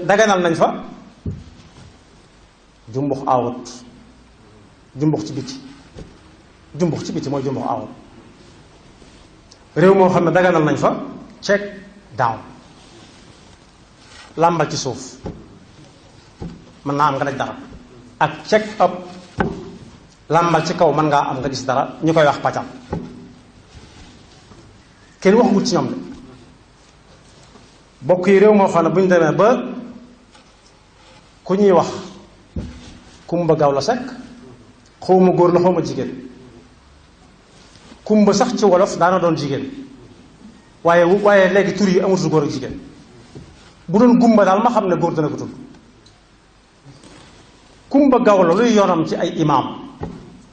daganal nañ fa jumbux awut, jumbux ci biti mooy jumbux awut. réew moo xam ne daganal nañ fa check down, làmbal ci suuf mën naa am nga daj dara, ak check up, làmbal ci kaw mën ngaa am nga gis dara, ñu koy wax pàccal. kenn waxagut ci ñoom de bokk yi réew moo xam ne bu ñu demee ba ku ñuy wax Kumba Gawlo Sekk, xawma góor la xawma jigéen, kumba sax ci wolof daana doon jigéen, waaye léegi tur yi amatul góor ak jigéen. bu doon gumba daal ma xam ne góor dana ko tudd. Kumba Gawlo luy yoonam ci ay imaam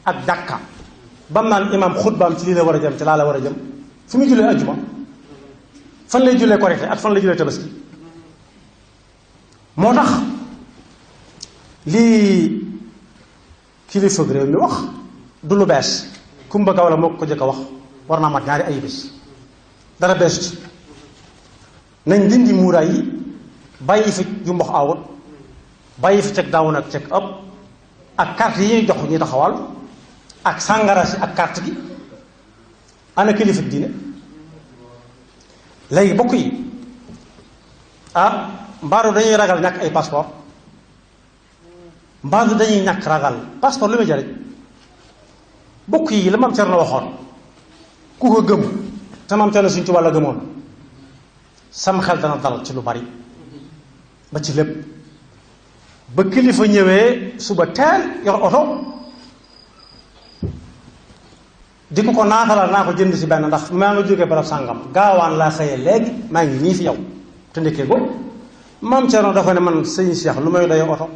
ak jàkka bam naan imaam xutbaam ci lii la war a jëm ci laa la war a jëm, fu muy jullee ajjuma, fan lay jullee korite ak fan lay jullee tabaski. moo tax lii kilifa réew mi wax du lu bees. Kumba Gawlo moo ko jëkk a wax, war naa mat ñaari ay bés, dara beesut. nañ dindi muuraay yi, bàyyi fi jumbox awut, bàyyi fi check down ak check up, ak carte yi ñuy jox ñuy taxawal, ak sàngara si ak carte gi. ana kilifa diine léegi bokk yi mbaaru dañuy ragal ñàkk ay passeport, mbaaru dañuy ñàkk ragal passeport lu muy jariñ. bokk yi la Maam Cerno waxoon ku ko gëm te Maam Cerno Sëriñ Tuubaa la gëmoon, sam xel dana dal ci lu bari ba ci lépp. ba kilifa ñëwee suba teel yor oto di ko naatalal naa ko jënd si benn ndax maa nga jógee barab sàngam, gaawaan laa xëyee léegi maa ngi nii fi yow te ndekkee ko. Maam Cerno dafa ne man sëñ Cheikh lu may doyee oto,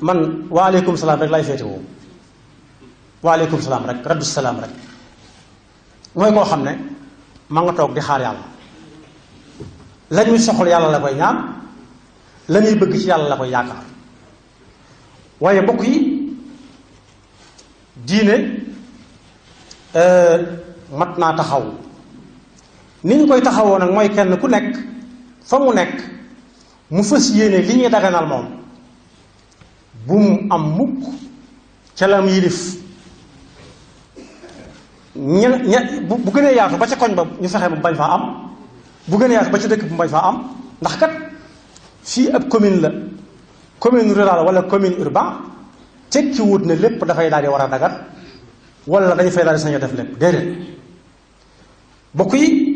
man waaleykum salaam rek lay féete woo, waaleykum salaam rek, raddu salaam rek. mooy koo xam ne ma nga toog di xaar yàlla, la ñuy soxla yàlla la koy ñaan, la ñuy bëgg ci yàlla la koy yaakaar. waaye bokk yi diine mat naa taxaw. ni ñu koy taxawoo nag mooy kenn ku nekk fa mu nekk mu fës yéene li ñuy daganal moom bu mu am mukk ca lam yilif. bu gënee yaatu ba ca koñ ba ñu fexe bu bañ faa am, bu gënee yaatu ba ca dëkk bu bañ faa am. ndax kat fii ab commune la, commune rurale wala commune urbain, tekki wut ne lépp dafay daal di war a dagat wala dañu fay daal di sañ a def lépp déedéet. bokk yi